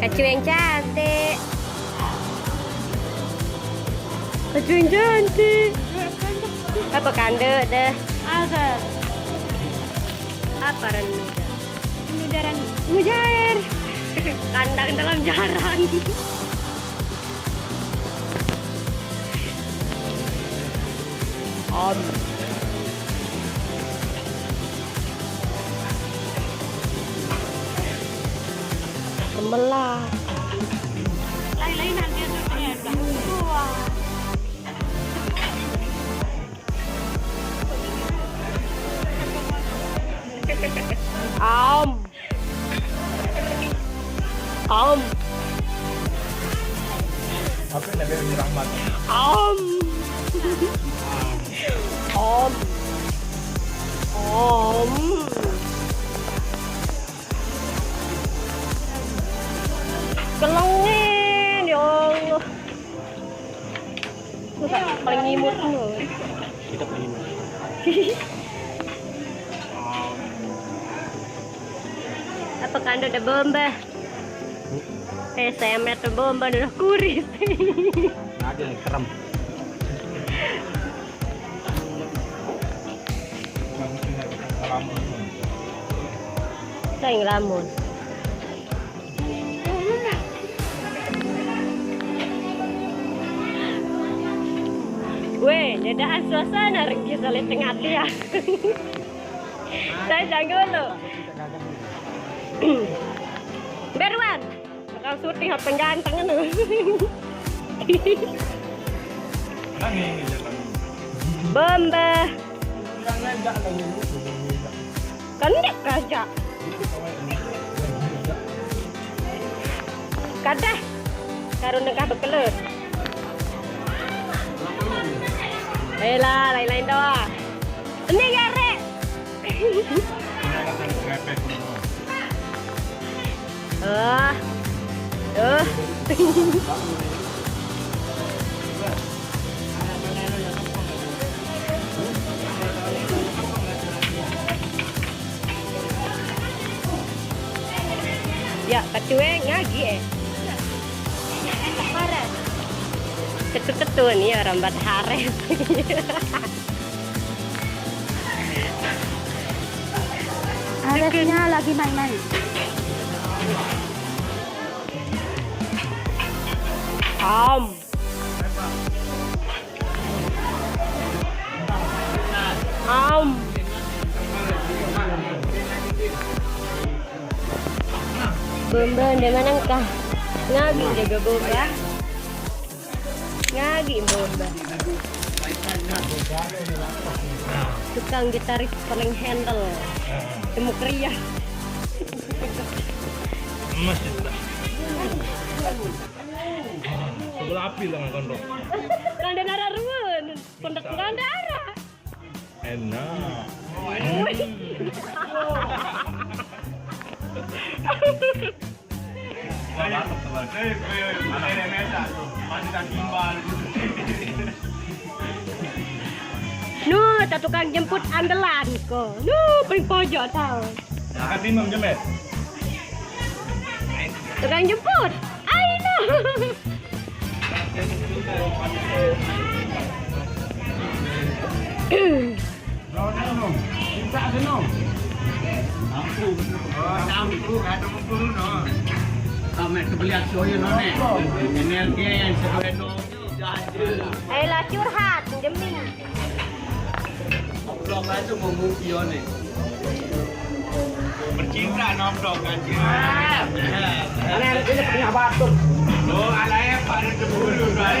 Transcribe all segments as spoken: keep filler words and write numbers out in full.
Kacu yang cantik. Kacu yang cantik. Apa kanduk deh? Apa? Apa rendah? Mujair. Mujair. Kandang dalam jarang. Om. Sebelah. Lain-lain nanti ada ternyata. Wah. Om. Om. Apa yang Nabi Rahmat? Om. Om. Om. Kelengin, ya Allah. Lu tak paling ngimut lu. Kita paling ngimut. Apa kanduk ada bomba? Eh, semet bomba udah kuris. Ada yang kerem. Saya ngelamun. Weh, dadaan suasana regi saling tengah dia. Saya jangan dulu. Berwan, bakal syuting apa ganteng nih. Bomba. Kan dia kerja. Kadah. Karun nengkah bekelut. Ayolah, lain-lain doang. Ini ya, Rek. Ah. Tuh. Ya, kacue ngagi eh. Ketu-ketu nih ya, rambat haret. Aresnya lagi main-main. Om. Om. Bomba di mana kah? Ngagi jaga bomba. Ngagi bomba. Tukang gitaris paling handle. Temu kriya. Emas itu. Sebelah api dengan kondok. Kandang arah ruwun. Kondok kandang arah. Enak. Nu, tak tukang jemput andalan ko. Nu, paling pojok tau. Angkat timbang jemet. Tukang jemput. Ayo. Minta senang. Ampun. Oh, ampun, ada ampun, no. Kami kebelian soya, no, nek. Energi yang sesuai, no. Ayolah curhat, demi. Blok aja mau movie, nih. Bercinta nongkrong kan dia. Aneh, ini punya batur. Oh, alay Pak ada cemburu kan.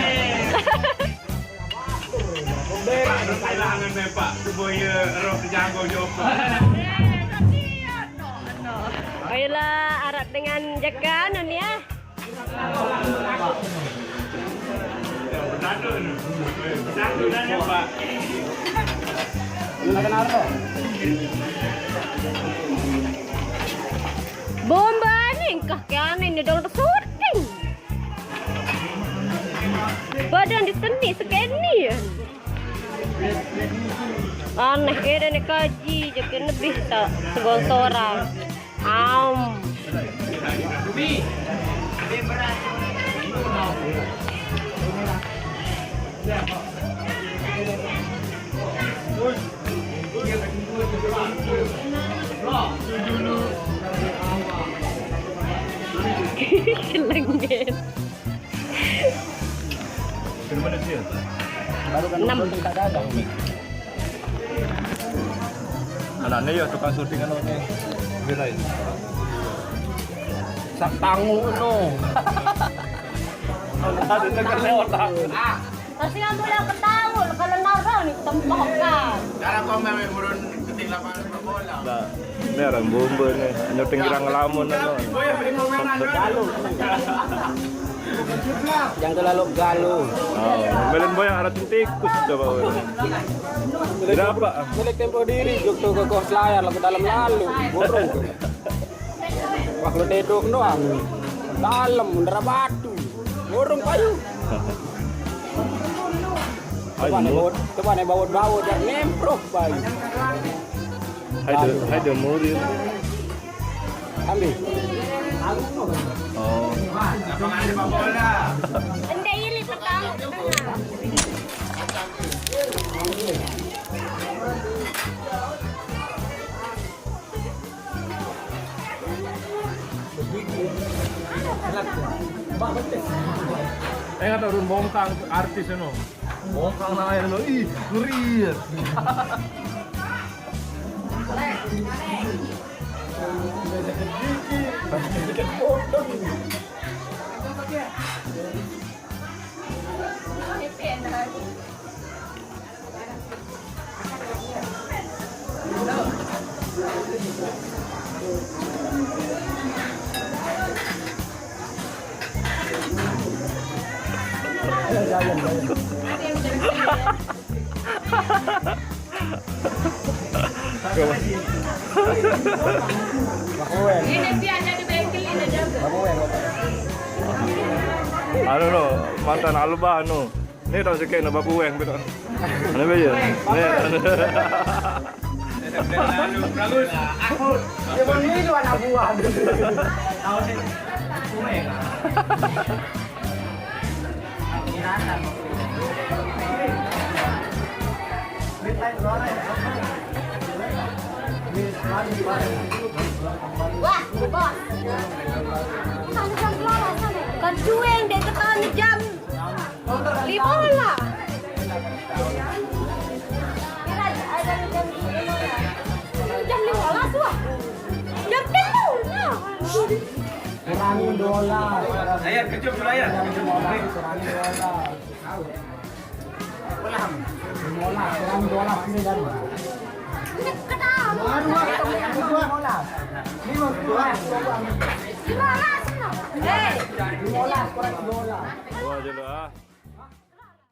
Pak ada kehilangan nih Pak. Supaya roh terjangkau juga. Ayolah, arah dengan jakan ya. Bomba nih, kah kene ini dong syuting. Badan di seni sekeni. Aneh, eh, dan kaji, jadi lebih tak segonsoran. Am. Kelengen. Dari mana dia? Baru kan enam. Syuting tak ada. Anaknya ya tukang syuting anu ni. Viral. Sak tangu no. Ada tekan lewat tak? Kasi nga mula ketawa, kalau naro ni tempokan. Cara kau main menurun keting lapangan bola. Nah, ini orang bomba ni. Hanya tinggi orang ngelamun ano. Boy, main mau main anu. Galuh. Yang terlalu galuh. Oh, melon boy yang ada tikus coba. Tidak apa? Milik tempo diri, juk tu ke kos layar, lagu dalam lalu. Burung. Wah, lu dedok doang. Dalam, mundar batu. Burung payu. Coba nih bawa, coba nih bawa, bawa, jangan nemproh payu. Hai de, hai de murid. Ambil. Oh. Ende ili petang. Eh, kata urun bongkang artis anu. Bongkang na anu, ih, ngeri. Anu no, mantan Alba anu. Ni tau sikit na babueng betul. Mana betul? Ni. Bagus. Dia pun ni tu anak buah. Wah, bos. Kan jam berapa sana? Kan jueng dek tekan jam lima lah. Kira ada jam lima lah. Jam lima lah, suah. Jam tujuh lah. Kurangi dolar. Ayah, kejut dulu, ayah. Kurangi dolar. Ulang. Lima belas, kurangi dua belas, ini dari. Ini kenapa? Baru aku yang dua. Lima belas. Lima belas, no. Eh. Lima belas, kurangi dua belas. Wah, jelas.